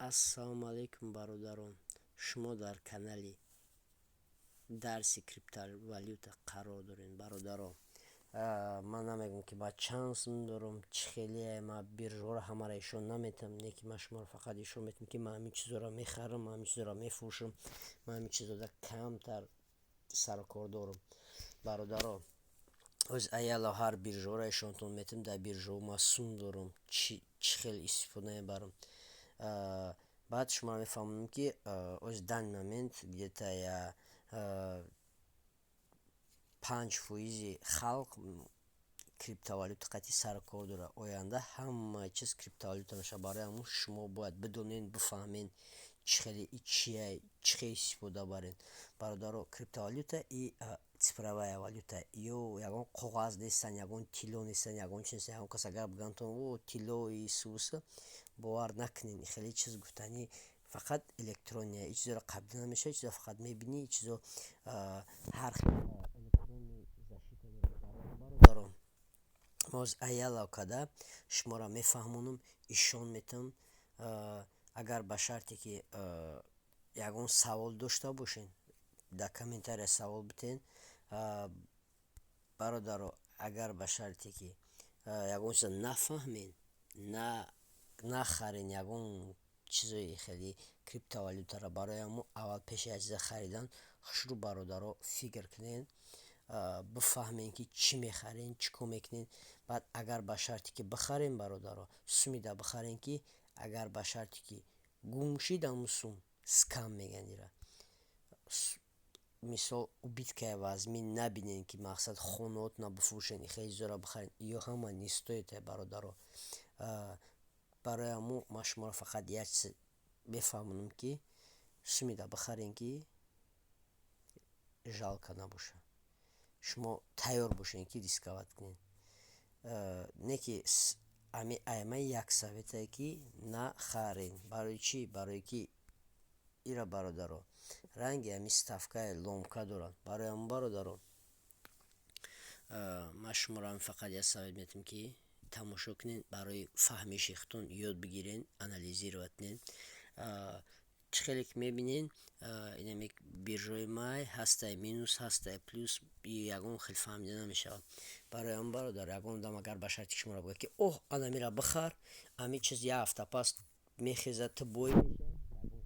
Ассалому алайкум, бародарон! Шумо дар канали дарси криптовалюта қарор доред. Бародарон, ман намегӯям, ки ба чанд сум дорам, чӣ хеле ман биржаҳоро ҳамаро ишон наметиҳам, не ки ман шуморо фақат ишон метиҳам, ки ман ҳамин чизҳоро мехарам, ман ҳамин чизҳоро мефурӯшам, ман ҳамин чизҳода камтар сарукор дорам. Бародарон, оз аяло ҳар биржаҳоро ишонтон метиҳам, дар биржаҳо ман сум дорам, чӣ хел истифода мебарам. Баъд шумо мефаҳмонам, ки оз данный момент где-то я 5 фоизи халқ криптовалюта қатъи сарукор дорад. Оянда ҳама чиз криптовалюта мешавад. Барои ҳамун шумо бояд бидонед, бифаҳмед, чӣ хеле чия, чӣ хел истифода баред. Бародаро, криптовалюта и цифровая валюта, ё ягон коғаз нестанд, ягон тилло нестанд, ягон чиз нестанд. Ягон кас агар бигӯянд: «О, тилло исуса», бовар накунед. Хеле чиз гуфтанӣ фақат электрония, ин чизоро қабул намешавад, ин чизоро фақат мебинӣ, ин чизо ҳар хел электронный защита дорад. Бародарон, мо аяло када шуморо мефаҳмонам, ишон метиҳам. Агар ба шарте ки ягон савол дошта бошед, дар комментария савол битиҳед. Бародаро, агар ба шарте ки ягон чизо нафаҳмед, нахарен ягон чизои хеле криптовалютаро. Барои ҳамун аввал пеши як чиза харидан хушрӯ, бародаро, фикр кунед, бифаҳмед, ки чӣ мехарен, чӣ кор мекунед. Баъд агар ба шарте ки бихарем, бародаро, сумида бихарем, ки агар ба шарте ки гум шид ҳамун сум, скам мегӯянд ира, мисол, убыткая вазмин набинед, ки мақсад хонаотона бифурӯшед, хеле чизоро бихаред, ё ҳама не стоит, бародаро. Барои ҳамун ман шуморо фақат як чиз мефаҳмонам, ки сумида бихарем, ки жалко набошад, шумо тайёр бошед, ки рисковать кунед. Не ки ами ама як советае, ки нахарен. Барои чӣ? Барое ки ира, бародаро, ранги ами ставкаи ломка дорад. Барои ҳамон, бародаро, ман шуморо фақат як совет метиҳам, ки тамошо кунед, барои фаҳмиши худтон ёд бигирен, анализировать кунед. Чӣ хеле ки мебинед, инами биржаҳои май ҳастай минус, ҳастай плюс, ягон хел фаҳмида намешавад. Барои ҳамон, бародар, ягон одам агар ба шарти шуморо бигӯяд, ки оҳ, анамира бихар, ҳамин чиз як ҳафта пас мехезад, ту бой мешавӣ,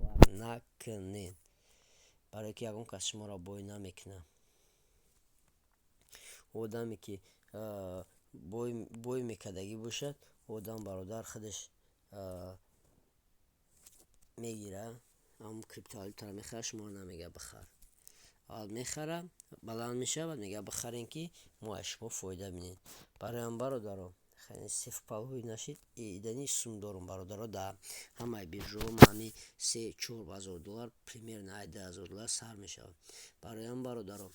ягон каса бовар накунед, барое ки ягон кас шуморо бой намекунад. Одаме ки бой мекардагӣ бошад, одам, бародар, худаш мегирад, ҳамон криптовалютаро мехарад, шуморо намегӯяд бихар. Аввал мехара, баланд мешавад, мегӯяд: «Бихарем, ки мо аз шумо фоида бинем». Барои ҳам, бародаро, сефпалҳои нашид идани сум дорум, бародаро, дар ҳамаи биржаҳо ҳами 3-4 ҳазор доллар, примерно ай 2000 доллар сар мешавад. Барои ҳам, бародаро,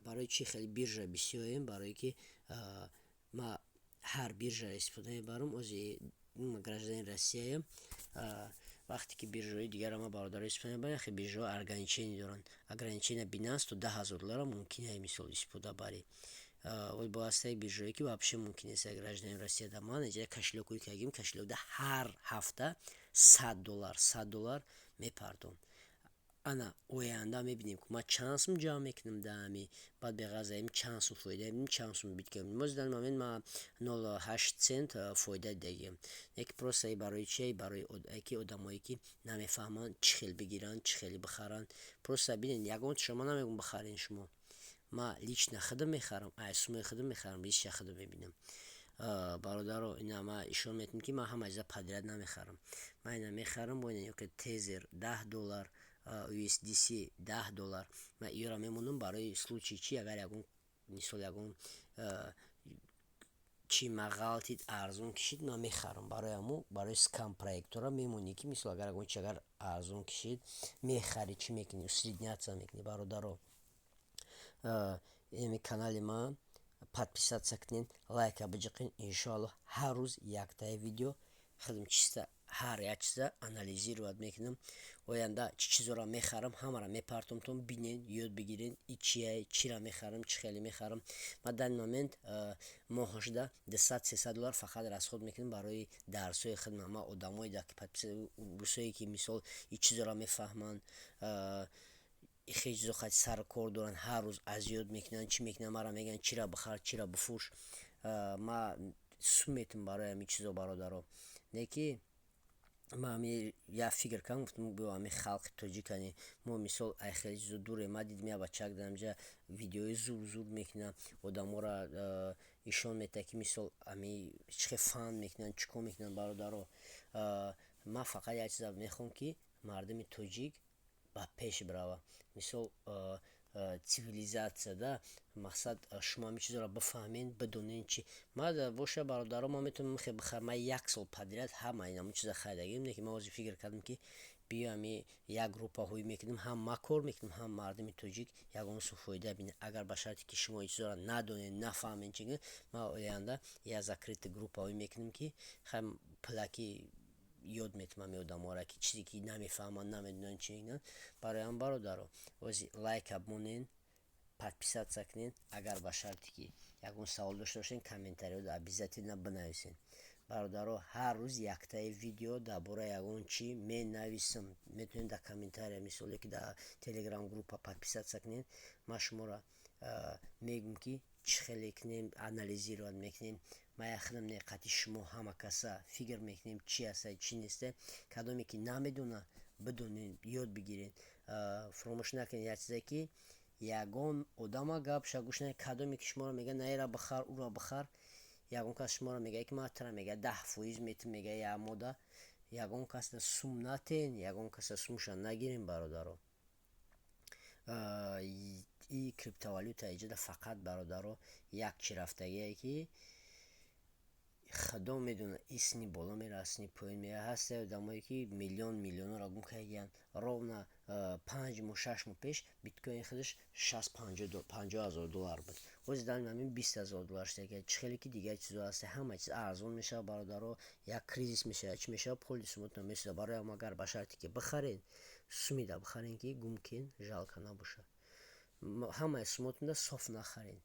барои чӣ хеле биржа бисёрем? Барое ки ма ҳар биржаро истифода мебарам. Ози гражданини Россияем. Вақте ки биржаҳои дигарро ма, бародаро, истифода мебарем, хе биржаҳо ограничение доранд. Ограничение Бинанс то 10 000 доллара мумкин ай, мисол, истифода барӣ. Вале бо ҳастаи биржаҳое ки вообще мумкин нест гражданини Россия. Да ман инҷа кошелёкҳое ки агим, кошелёкда ҳар ҳафта 100 доллар, 100 доллар мепардом. Ана оянда мебинем, ки ман чанд сум ҷамъ мекунам дар ҳами, баъд беғараз ин чанд сум фоида мебинем, чанд сум убытка мебинем. Мо дар момент ман 0,8 цент фоида дидагиам. Яке просто барои чи? Барои ки одамое ки намефаҳманд, чӣ хел бигиранд, чӣ хел бихаранд. Просто бинед, ягон шумо намегӯм бихарен. Шумо, ман лично худам мехарам, ай сумои худам мехарам, рискша худам мебинам. Бародаро, ина ман ишон метиҳам, ки ман ҳама чиза подряд намехарам. Ман ина мехарам бо ина ёки Тезер 10 доллар, USDC 10 доллар. Ман иёро мемонам барои случай чи, агар ягон, мисол, ягон чи мағалтид, арзон кишид, ман мехарам. Барои ҳамун, барои скам проектора мемонӣ, ки мисол, агар ягон чи агар арзон кишид, мехарӣ. Чӣ мекунӣ? Усредняться мекунӣ. Бародаро, ими канали ман подписаться кунед, лайка биҷиқед. Иншоалло, ҳар рӯз яктаи видео худам чиста. Ҳар як чиза анализировать мекунам. Оянда чӣ чизоро мехарам, ҳамаро мепартомтон, бинен, ёд бигирен, и чия, чира мехарам, чӣ хеле мехарам. Ман дар ин момент моҳошда 200-300 доллар фақат расход мекунам барои дарсҳои хидмат. Ман одамое русое, ки мисол и чизоро мефаҳманд, хеле чизо хати сару кор доранд, ҳар рӯз азёд мекунанд, чӣ мекунанд, маро мегӯянд: чира бихар, чира бифурӯш. Ман сум метам барои ҳамин чизо, бародаро. Не ки ман ҳами як фикр кардам, гуфтам: биё, ҳами халқи тоҷикане мо, мисол, ай хеле чизо дурем. Ман дидим, як бачак дар инҷа видеои зур зур мекунад, одаморо ишон метаҳад, ки мисол ҳами чӣ хел фан мекунанд, чӣ кор мекунанд. Бародаро, ман фақат як чиза мехоҳам, ки мардуми тоҷик ба пеш бирава, мисол, цивилизация да. Мақсад, шумо ҳамин чизоро бифаҳмед, бидонед чи ман боша. Бародаро, ман метавонам хе бихарам. Ман як сол подряд ҳама инамун чиза харидагим. Не ки ман ҳозир фикр кардам, ки биё, ҳами як группаҳое мекунем, ҳам ман кор мекунам, ҳам мардуми тоҷик ягон су фоида бинад. Агар ба шарте ки шумо ин чизоро надонед, нафаҳмед, чи ман оянда як закрытый группаҳое мекунем, ки хай пулаки ёд метавам ҳами одаморо, ки чизе ки намефаҳманд, намедонанд, чи мекунанд. Барои ҳам, бародаро, ози лайка бимонед, подписаться кунед. Агар ба шарте ки ягон савол дошта бошед, комментариҳода обязательно бинависед. Бародаро, ҳар рӯз яктаи видео дар бораи ягон чӣ менависам. Метавонед дар комментария, мисол, ки дар телеграм группа подписаться кунед. Ман шуморо мегӯм, ки чӣ хеле кунем, анализировать мекунем. Ман яхелам не, қати шумо ҳама каса фикр мекунем, чи ҳаста, чӣ неста. Кадоме ки намедона, бидонед, ёд бигиред. Фуромӯш накунед як чизе, ки ягон одама гапша гӯш накунед, кадоме ки шуморо мегӯяд: на, ира бихар, уро бихар. Ягон кас шуморо мегӯяд, ки ман тара, мегӯяд, 10% метам, мегӯяд, як мода. Ягон касда сум натен, ягон каса сумша нагирем, бародаро. И криптовалюта иҷода фақат, бародаро, як чи рафтагие, ки худо медонад, исни боло меравад, сни поён меравад. Ҳастае одамое, ки миллион миллионҳоро гум кардагиянд. Ровно 5 моҳ, 6 моҳ пеш биткоин худаш шаст, 50 ҳазор доллар буд, ҳозир дар ҳамин 20 000 доллар шуда. Чӣ хеле ки дигар чизо ҳаста, ҳама чиз арзон мешавад, бародаро. Як кризис мешавад, чӣ мешавад, поли сумотон месӯзад. Барои ҳам, агар ба шарте ки бихаред, сумида бихаред, ки гум кен жалко набошад. Ҳамаи сумотонда соф нахаред.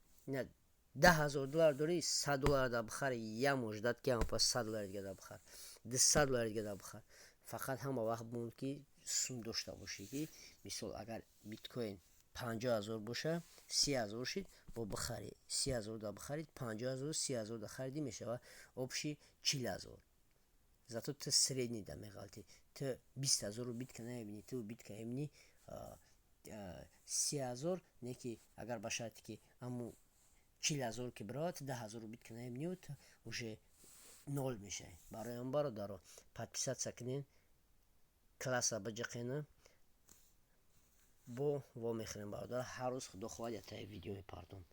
10 000 доллар дорӣ, 100 доллар да бихар, як моҳ ждать ки, пас 100 доллари дига да бихар, 200 доллари дига да бихар. Фақат ҳама вақт бимон, ки сум дошта бошӣ, ки мисол, агар биткоин 50 000 боша, 30 000 шид, бо бихарӣ, 30 000 да бихарид, 50 000, 30 000 да харидӣ, мешавад общий 40 000. Зато ту средний да меғалтӣ. Ту 20 000-ру битка намебинӣ, ту битка мебинӣ 30 000. Не ки агар ба шарте ки аму 40 000 ки биравад, ту 10 000-ру битка намебинӣ, ту уже ноль мешавӣ. Барои ҳам, бародаро, подписаться кунед, класса биҷиқена. Бо во мехӯрем, бародар. Ҳар рӯз, худо хоҳад, яктаи видео мепардом.